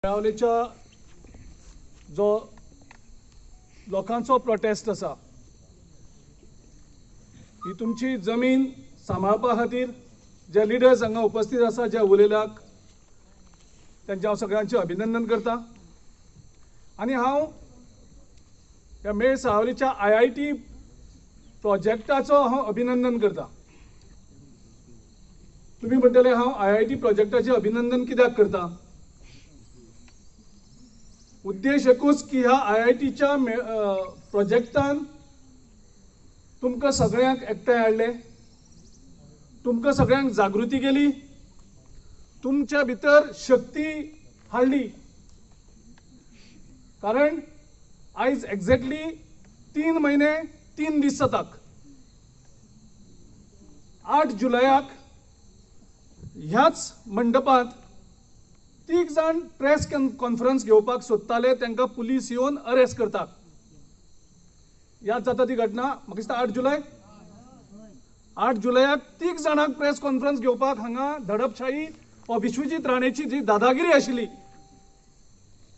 मेळावलेच्या जो लोकांचो प्रोटेस्ट आसा, ही तुमची जमीन सांबाळपा खातीर जे लिडर्स हांगा उपस्थित आसा, जे उलयल्याक तांचें हांव सगळ्यांचें अभिनंदन करता. आनी हांव ह्या मेळ सावलीच्या IIT प्रोजेक्टाचो हांव अभिनंदन करता. तुमी म्हणटले हांव IIT प्रोजेक्टाचें अभिनंदन कित्याक करता? उद्देश एकूच की ह्या IITच्या प्रोजेक्टान तुमकां सगळ्यांक एकठांय हाडले, तुमकां सगळ्यांक जागृती केली, तुमच्या भितर शक्ती हाडली. कारण आयज एक्झॅक्टली 3 महिने 3 दीस जातात. 8 जुलयाक ह्याच मंडपांत 3 जाण प्रेस कॉन्फरन्स घेवपाक सोदताले, तांकां पुलीस येवन अरेस्ट करतात. याद जाता ती घटना? म्हाका दिसता 8 जुलय. 8 जुलयाक 3 जाणांक प्रेस कॉन्फरन्स घेवपाक हांगा दडपशाही वा विश्वजीत राणेची जी दादागिरी आशिल्ली,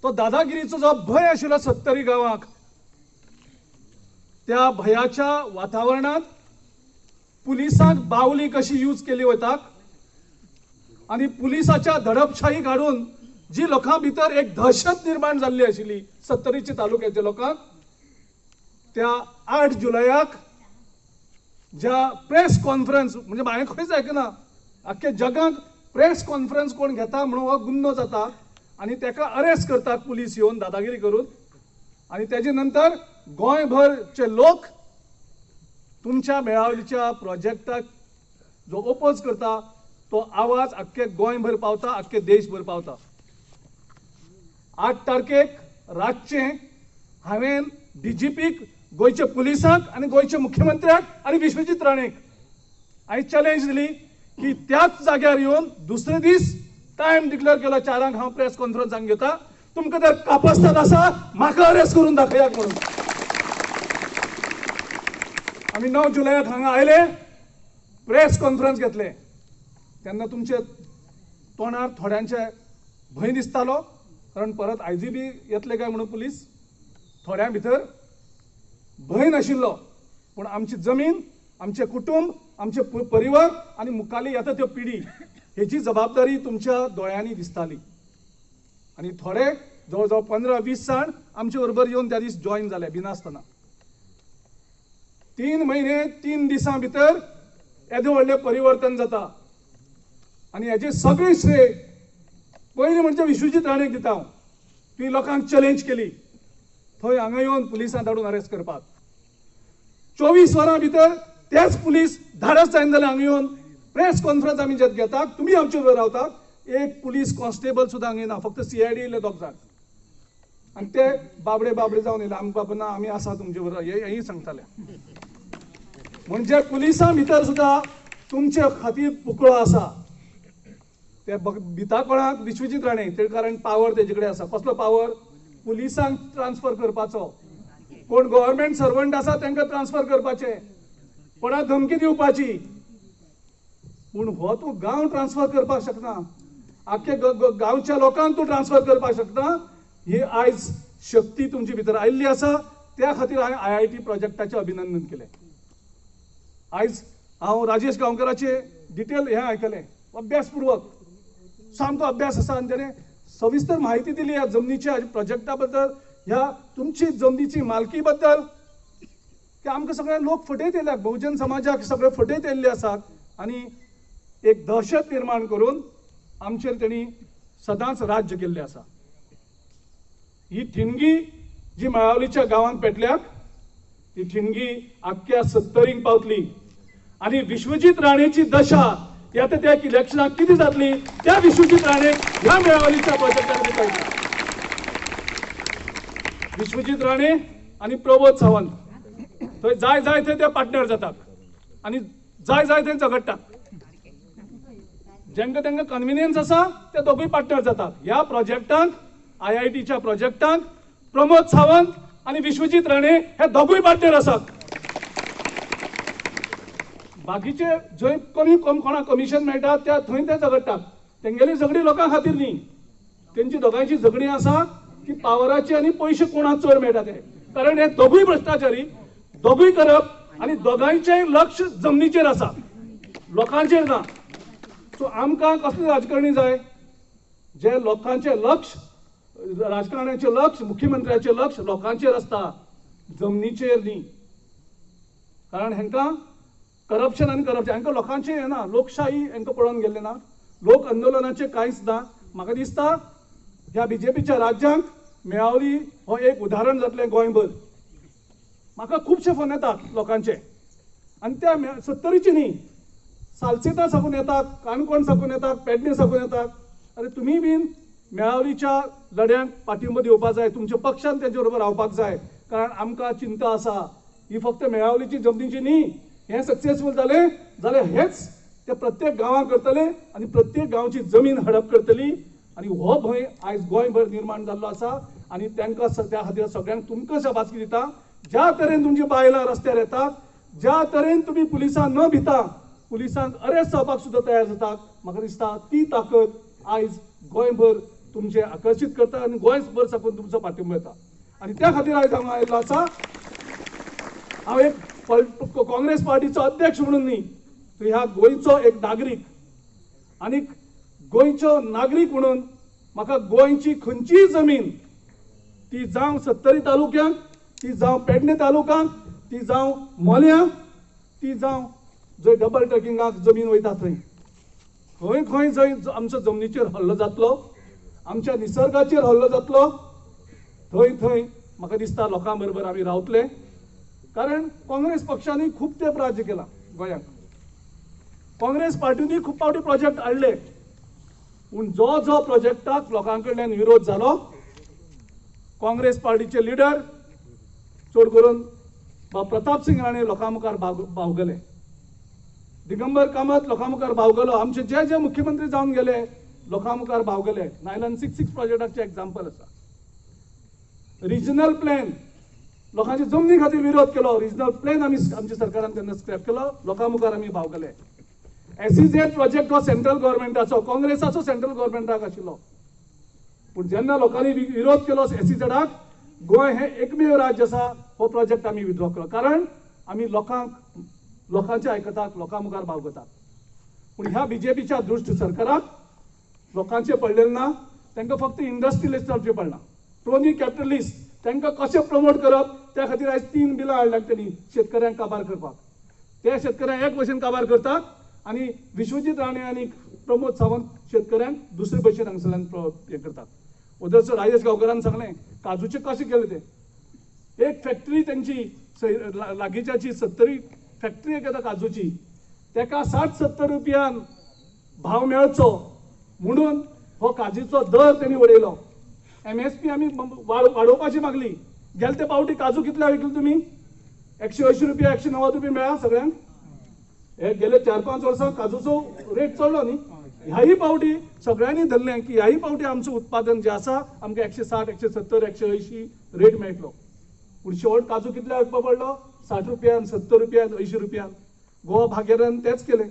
तो दादागिरीचो जो भंय आशिल्लो सत्तरी गांवाक, त्या भयाच्या वातावरणांत पुलिसांक बावली कशी यूज केली वता आनी पुलिसाच्या दडपशाही काडून जी लोकां भितर एक दहशत निर्माण जाल्ली आशिल्ली सत्तरीच्या तालुक्याच्या लोकांक, त्या 8 जुलयाक ज्या प्रेस कॉन्फरन्स, म्हणजे हांवें खंयच आयकना आख्ख्या जगाक प्रेस कॉन्फरन्स कोण घेता म्हणून हो गुन्नो जाता आनी ताका अरेस्ट करतात पुलीस येवन दादागिरी करून. आनी तेजे नंतर गोंयभरचे लोक तुमच्या मेळावलीच्या प्रोजेक्टाक जो ओपोज करता तो आवाज आख्खे गोंयभर पावता, आख्खे देशभर पावता. 8 तारखेक रातचें हांवें DGPक, गोंयच्या पुलिसांक आनी गोंयच्या मुख्यमंत्र्याक आनी विश्वजीत राणेक हांवें चॅलेंज दिली की त्याच जाग्यार येवन दुसरे दीस टायम डिक्लेअर केलो 4 हांव प्रेस कॉन्फरन्स हांगा घेता, तुमकां जर कापस्ताद आसा म्हाका अरेस्ट करून दाखयात म्हणून. आमी 9 जुलयाक हांगा आयले, प्रेस कॉन्फरन्स घेतले. तेन्ना तुमचे तोंडार थोड्यांचे भंय दिसतालो, कारण परत IGP येतले काय म्हणून पुलीस. थोड्यां भितर भंय नाशिल्लो, पूण आमची जमीन, आमचें कुटुंब, आमचें परिवार आनी मुखाली येता त्यो पिढी हेची जबाबदारी तुमच्या दोळ्यांनी दिसताली. आनी थोडे जवळ जवळ 15-20 जाण आमचे बरोबर येवन त्या दीस जॉयन जाले बिनासतना. 3 महिने 3 दिसां भितर येदें व्हडलें परिवर्तन जाता आनी हेजें सगळें श्रेय पयलीं म्हणजे विश्वजीत राणेक दिता हांव. ती लोकांक चॅलेंज केली थंय हांगा येवन पुलिसां धाडून अरेस्ट करपाक. 24 वरां भितर तेच पुलीस धाडस जायना जाल्यार हांगा येवन प्रेस कॉन्फरन्स आमी जेत घेतात, तुमी आमचे बरोबर रावतात. एक पुलीस कॉन्स्टेबल सुद्दां हांगा येना, फक्त CID येयले 2 जाण आनी ते बाबडे बाबडे जावन येयले, आमकां बाबा ना आमी आसा तुमचे बरोबर हेंय सांगताले. म्हणजे पुलिसां भितर सुद्दां तुमचे खातीर पुकळो आसा. ते भिता कोणाक? विश्वजीत राणे. ते कारण पावर तेजे कडेन आसा. कसलो पावर? पुलिसांक ट्रान्सफर करपाचो. कोण गव्हर्मेंट सर्वंट आसा तांकां ट्रान्सफर करपाचें, कोणाक धमकी दिवपाची. पूण हो तूं गांव ट्रान्सफर करपाक शकना, आख्खे गांवच्या लोकांक तूं ट्रान्सफर करपाक शकना. ही आयज शक्ती तुमचे भितर आयिल्ली आसा. त्या खातीर हांवें IIT प्रोजेक्टाचें अभिनंदन केलें. आयज हांव राजेश गांवकराचें डिटेल हें आयकलें, अभ्यासपूर्वक सामको अभ्यास आसा आनी तेणें सविस्तर म्हायती दिली ह्या जमनीच्या प्रोजेक्टा बद्दल, ह्या तुमची जमनीची मालकी बद्दल. की आमकां सगळे लोक फटयत येयल्यात, बहुजन समाजाक सगळे फटयत येयल्ले आसात आनी एक दहशत निर्माण करून आमचेर तेणी सदांच राज्य केल्लें आसा. ही ठिणगी जी मेळावलीच्या गांवांत पेटल्याक ती ठिणगी आख्ख्या सत्तरींक पावतली आनी विश्वजीत राणेची दशा येता त्या इलेक्शनाक कितें जातली त्या विश्वजीत राणे ह्या मेळावलीच्या प्रोजेक्टाक कळटा. विश्वजीत राणे आनी प्रबोध सावंत थंय जाय जाय थंय ते पार्टनर जातात आनी जाय जाय थंय झगडटात. जेंका तांकां कन्विनियन्स आसा ते दोगूय पार्टनर जातात. ह्या प्रोजेक्टांक, IITच्या प्रोजेक्टांक प्रमोद सावंत आनी विश्वजीत राणे हे दोगूय पार्टनर आसात. बाकीचे जंय कमी कोणाक कमिशन मेळटा त्या थंय ते झगडटात. तेंगेली झगडी लोकां खातीर न्ही, तेंची दोगांयची झगडीं आसा की पावराचे आनी पयशे कोणाक चड मेळटा ते, कारण हे दोगूय भ्रश्टाचारी, दोगूय करप आनी दोगांयचें लक्ष जमनीचेर आसा, लोकांचेर ना. सो आमकां कसले राजकारणी जाय? जे लोकांचें लक्ष, राजकारण्याचें लक्ष, मुख्यमंत्र्याचें लक्ष लोकांचेर आसता, जमनीचेर न्ही. कारण हेंकां करप्शन आनी करप्शन, हांकां लोकांचें हें ना, लोकशाही हेंकां पळोवन गेल्लें ना, लोक आंदोलनाचें कांयच ना. म्हाका दिसता ह्या बीजेपीच्या राज्यांक मेळावली हो एक उदाहरण जातलें गोंयभर. म्हाका खुबशे फोन येतात लोकांचे, आनी त्या सत्तरीचे न्ही, सालसेता साकून येतात, काणकोण साकून येतात, पेडणे साकून येतात. अरे तुमी बीन मेळावलीच्या लढ्यांक पाठिंबो दिवपा जाय, तुमच्या पक्षान तेंचे बरोबर रावपाक जाय, कारण आमकां चिंता आसा. ही फक्त मेळावलीची जमनीची न्ही, हें सक्सेसफूल जालें जाल्यार हेच ते प्रत्येक गांवांत करतले आनी प्रत्येक गांवची जमीन हडप करतली. आनी हो भंय आयज गोंयभर निर्माण जाल्लो आसा आनी तांकां त्या खातीर सगळ्यांक तुमकां शाबासकी दिता. ज्या तरेन तुमची बायलां रस्त्यार येतात, ज्या तरेन तुमी पुलिसांक न भिता, पुलिसांक अरेस्ट जावपाक सुद्दां तयार जातात, म्हाका दिसता ती ताकद आयज गोंयभर तुमचें आकर्शीत करता आनी गोंयभर साकून तुमचो पाठिंबो येता. आनी त्या खातीर आयज हांगा आयिल्लो आसा. हांव एक काँग्रेस पार्टीचो अध्यक्ष म्हणून न्ही, तर ह्या गोंयचो एक नागरीक, आनी गोंयचो नागरीक म्हणून म्हाका गोंयची खंयचीय जमीन, ती जावं सत्तरी तालुक्यांत, ती जावं पेडणे तालुक्यांत, ती जावं मोल्यां, ती जावं जंय डबल ट्रेकिंगाक जमीन वयता थंय, खंय खंय जंय आमच्या जमनीचेर हल्लो जातलो, आमच्या निसर्गाचेर हल्लो जातलो, थंय थंय म्हाका दिसता लोकां बरोबर आमी रावतले. कारण काँग्रेस पक्षांनी खूब तेंप राज्य केलां गोंयांक, काँग्रेस पार्टीनी खूब फावटी प्रोजेक्ट हाडले, पूण जो जो प्रोजेक्टाक लोकां कडल्यान विरोध जालो, काँग्रेस पार्टीचे लिडर चड करून प्रताप सिंग राणे लोकां मुखार बावगले, दिगंबर कामत लोकां मुखार बावगलो, आमचे जे जे मुख्यमंत्री जावन गेले लोकां मुखार बावगले. नायलन 66 प्रोजेक्टाचें एग्जाम्पल आसा. रिजनल प्लॅन लोकांच्या जमनी खातीर विरोध केलो, रिजनल प्लॅन आमी आमच्या सरकारान तेन्ना स्क्रॅप केलो, लोकां मुखार आमी बावगले. एसईझेड प्रोजेक्ट हो सेंट्रल गव्हर्मेंटाचो, काँग्रेसाचो सेंट्रल गव्हर्मेंटाक आशिल्लो, पूण जेन्ना लोकांनी विरोध केलो एसईझेडाक, गोंय हें एकमेव राज्य आसा हो प्रोजेक्ट आमी विथड्रॉ केलो, कारण आमी लोकांक, लोकांचे आयकतात, लोकां मुखार बावगतात. पूण ह्या बीजेपीच्या दुश्ट सरकाराक लोकांचें पडलेलें ना, तांकां फक्त इंडस्ट्रियलिस्टांचें पडलां, क्रोनी कॅपिटलिस्ट, तांकां कशें प्रमोट करप त्या खातीर आयज 3 बिलां हाडल्यात तेणी शेतकऱ्यांक काबार करपाक. ते शेतकऱ्यांक एक भशेन काबार करतात आनी विश्वजीत राणे आनी प्रमोद सावंत शेतकऱ्यांक दुसरे भशेन हांगसरल्यान हें करतात. उदरचो राजेश गांवकरान सांगलें काजूचें कशें केलें तें, एक फॅक्टरी तेंची लागींच्याची सत्तरी फॅक्टरी एक येता काजूची, तेका 60-70 रुपयान भाव मेळचो म्हणून हो काजूचो दर तेणी उडयलो. एमएसपी आमी वाडोवपाची मागली, गेले ते पावटी काजू कितल्या विकले तुमी? 180 रुपया, 190 रुपया मेळ्ळा सगळ्यांक. हे गेले 4-5 वर्सां काजूचो रेट चडलो न्ही, ह्याय पावटी सगळ्यांनी धरलें की ह्याय पावटी आमचें उत्पादन जें आसा आमकां 160, 170, 180 रेट मेळटलो. पूण शेवट काजू कितल्या विकपा पडलो? 60 रुपयान, 70 रुपयान, 80 रुपयान. गोवा भागेरान तेंच केलें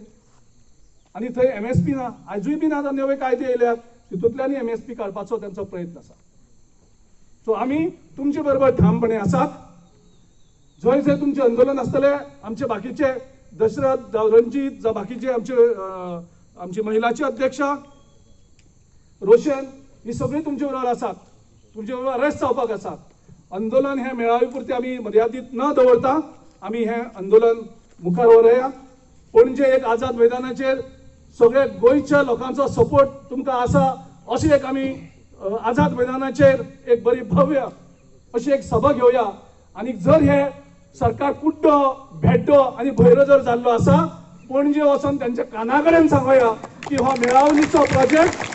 आनी थंय एमएसपी ना, आयजूय बी ना. नवे कायदे येयल्यात तितूंतल्यान एमएसपी काडपाचो तेंचो प्रयत्न आसा. सो आमी तुमचे बरोबर ठामपणे आसात. जंय जंय तुमचें आंदोलन आसतलें, आमचे बाकीचे दशरथ जावं रणजीत जावं बाकीचे आमचे आमची महिलाची अध्यक्षा रोशन, ही सगळीं तुमचे बरोबर आसात, तुमचे बरोबर अरेस्ट जावपाक आसात. आंदोलन हें मेळावी पुरतें आमी मर्यादीत न दवरता आमी हें आंदोलन मुखार व्हरया. पणजे एक आझाद मैदानाचेर सगळे गोंयच्या लोकांचो सपोर्ट तुमकां आसा अशी एक आमी आझाद मैदानाचेर एक बरी भव्य अशी एक सभा घेवया. आनी जर हे सरकार कुड्डो, भेड्डो आनी भैरो जर जाल्लो आसा, पणजे वचून तेंच्या काना कडेन सांगोया की हो मेळावलीचो प्रोजेक्ट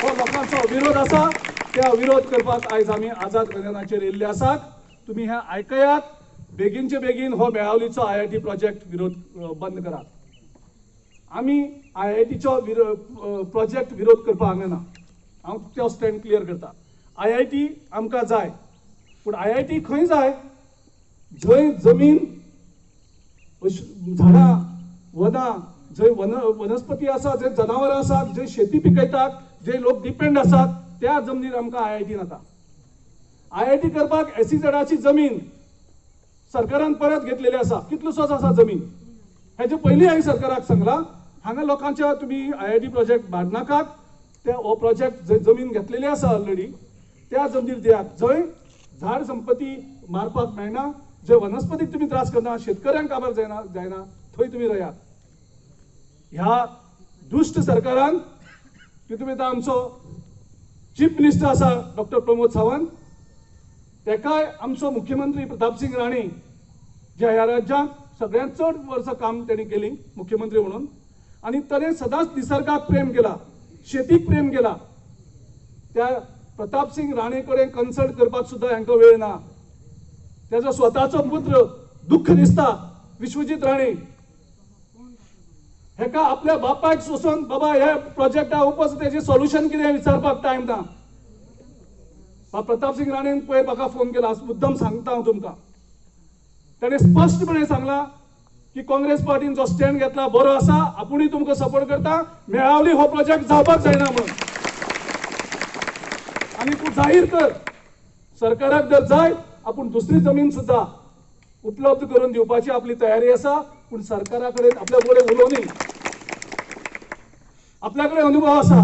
हो लोकांचो विरोध आसा, त्या विरोध करपाक आयज आमी आझाद मैदानाचेर येयल्ले आसात. तुमी हें आयकयात, बेगीनचे बेगीन हो मेळावलीचो IIT project विरोध बंद करात. आमी IITचो प्रोजेक्ट विरोध करपाक हांगा ना, हांव तो स्टँड क्लियर करता. IIT आमकां जाय, पूण IIT खंय जाय? जंय जमीन, झाडां, वनां, जंय वनस्पती आसा, जंय जनावरां आसात, जंय शेती पिकयतात, जंय लोक डिपेंड आसात, त्या जमनीर आमकां आयआयटी नाका. आयआयटी करपाक एसईझेडाची जमीन सरकारान परत घेतलेली आसा, कितलोसोच आसा जमीन. हेजे पयलीं हांवें सरकाराक सांगलां, हांगा लोकांच्या तुमी आयआयटी प्रोजेक्ट बांदनाकात, ते हो प्रोजेक्ट जंय जमीन घेतलेली आसा ऑलरेडी त्या जमनीर दियात, जंय झाड संपत्ती मारपाक मेळना, जंय वनस्पतीक तुमी त्रास करना, शेतकऱ्यांक काबार जायना जायना थंय तुमी रयात. ह्या दुश्ट सरकारान तितून भितर आमचो चीफ मिनिस्टर आसा डॉक्टर प्रमोद सावंत, तेकाय आमचो मुख्यमंत्री प्रतापसिंग राणे, ज्या ह्या राज्यांत सगळ्यांत चड वर्सां काम तेणी केली मुख्यमंत्री म्हणून, आनी ताणें सदांच निसर्गाक प्रेम केला, शेतीक प्रेम केला, त्या प्रतापसिंग राणे कडेन कन्सल्ट करपाक सुद्दां हांकां वेळ ना. तेजो स्वताचो पुत्र दुख्ख दिसता विश्वजीत राणे हेका आपल्या बापायक सोसून बाबा हे प्रोजेक्टा उपज तेजें सोल्युशन कितें विचारपाक टायम ना. प्रतापसिंग राणेन पयर म्हाका फोन केला, मुद्दम सांगता हांव तुमकां, ताणें स्पश्टपणे सांगलां की काँग्रेस पार्टीन जो स्टँड घेतला बरो आसा, आपुणूय तुमकां सपोर्ट करता, मेळावली हो प्रोजेक्ट जावपाक जायना म्हणून. आनी तूं जाहीर कर सरकाराक जर जाय आपूण दुसरी जमीन सुद्दां उपलब्ध करून दिवपाची आपली तयारी आसा, पूण सरकारा कडेन आपल्या कडेन उलोवनी, आपल्या कडेन अनुभव आसा.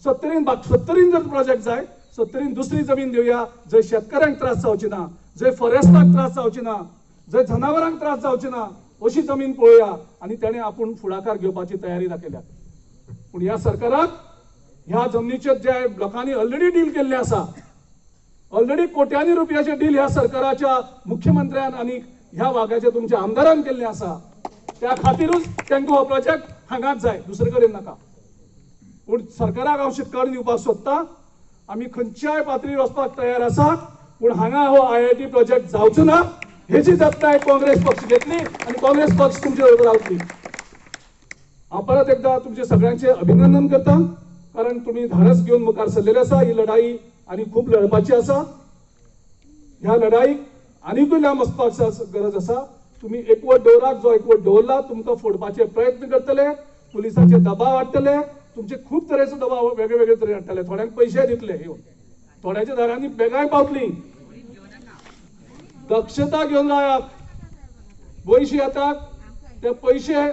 सत्तरीन जर प्रोजेक्ट जाय सत्तरीन दुसरी जमीन दिवया, जंय शेतकऱ्यांक त्रास जावचे ना, जंय फॉरेस्टाक त्रास जावचे ना, जंय जनावरांक त्रास जावचे ना, अशी जमीन पळोवया. आनी ताणें आपूण फुडाकार घेवपाची तयारी दाखयल्या. पूण ह्या सरकाराक ह्या जमनीचेर जे लोकांनी ऑलरेडी डील केल्लें आसा, ऑलरेडी कोट्यांनी रुपयाचे डील ह्या सरकाराच्या मुख्यमंत्र्यान आनी ह्या वागाच्या तुमच्या आमदारान केल्लें आसा, त्या खातीरूच तांकां हो प्रोजेक्ट हांगाच जाय, दुसरे कडेन नाका. पूण सरकाराक हांव शिटकावणी दिवपाक सोदता, आमी खंयच्याय पातळीर वचपाक तयार आसा, पूण हांगा हो आयआयटी प्रोजेक्ट जावचो ना हेची जतनाय काँग्रेस पक्ष घेतली आनी काँग्रेस पक्ष तुमचे बरोबर रावतली. हांव परत एकदा तुमचे सगळ्यांचे अभिनंदन करता, कारण तुमी धाडस घेवन मुखार सरलेले आसा. ही लढाई आनी खूब लढपाची आसा, ह्या लढाईक आनीकूय लांब वचपाक गरज आसा. तुमी एकवट दवरात, जो एकवट दवरला तुमकां फोडपाचे प्रयत्न करतले, पुलिसाचे दबाव हाडटले, तुमचे खूब तरेचो दबाव वेगळे वेगळे तरेन हाडटले, थोड्यांक पयशे दितले येवन, थोड्याच्या दारांनी बेगांय पावतली. दक्षता घेवन रायात, पयशे येतात ते पयशे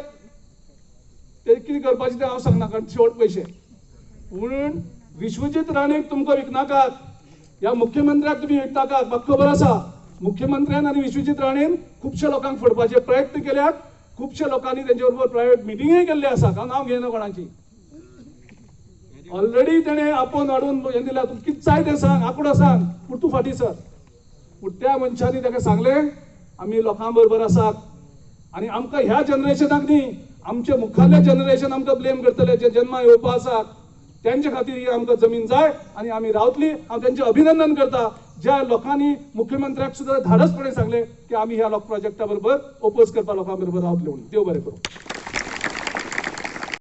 ते कितें करपाचे ते हांव सांगना, कारण शेवट पयशे. पूण विश्वजीत राणेक तुमकां विकनाकात, ह्या मुख्यमंत्र्याक तुमी विकनाकात. म्हाका खबर आसा मुख्यमंत्र्यान आनी विश्वजीत राणेन खुबशे लोकांक फोडपाचे प्रयत्न केल्यात, खुबशे लोकांनी तेंचे बरोबर प्रायवेट मिटिंगूय केल्ली आसा, हांव नांव घेयना कोणाची. ऑलरेडी तेणें आपोवन हाडून हें दिलां, तुका कितें जाय तें सांग, आंकडो सांग, पूण तूं फाटीं सर. पूण त्या मनशांनी ताका सांगलें आमी लोकां बरोबर आसात आनी आमकां ह्या जनरेशनाक न्ही, आमचे मुखारले जनरेशन आमकां ब्लेम करतले, जे जन्मा येवपा आसात तेंचे खातीर ही आमकां जमीन जाय आनी आमी रावतली. हांव तेंचें अभिनंदन करता ज्या लोकांनी मुख्यमंत्र्याक सुद्दां धाडसपणे सांगलें की आमी ह्या प्रोजेक्टा बरोबर ओपोज करपा लोकां बरोबर रावतले म्हणून. देव बरें करूं.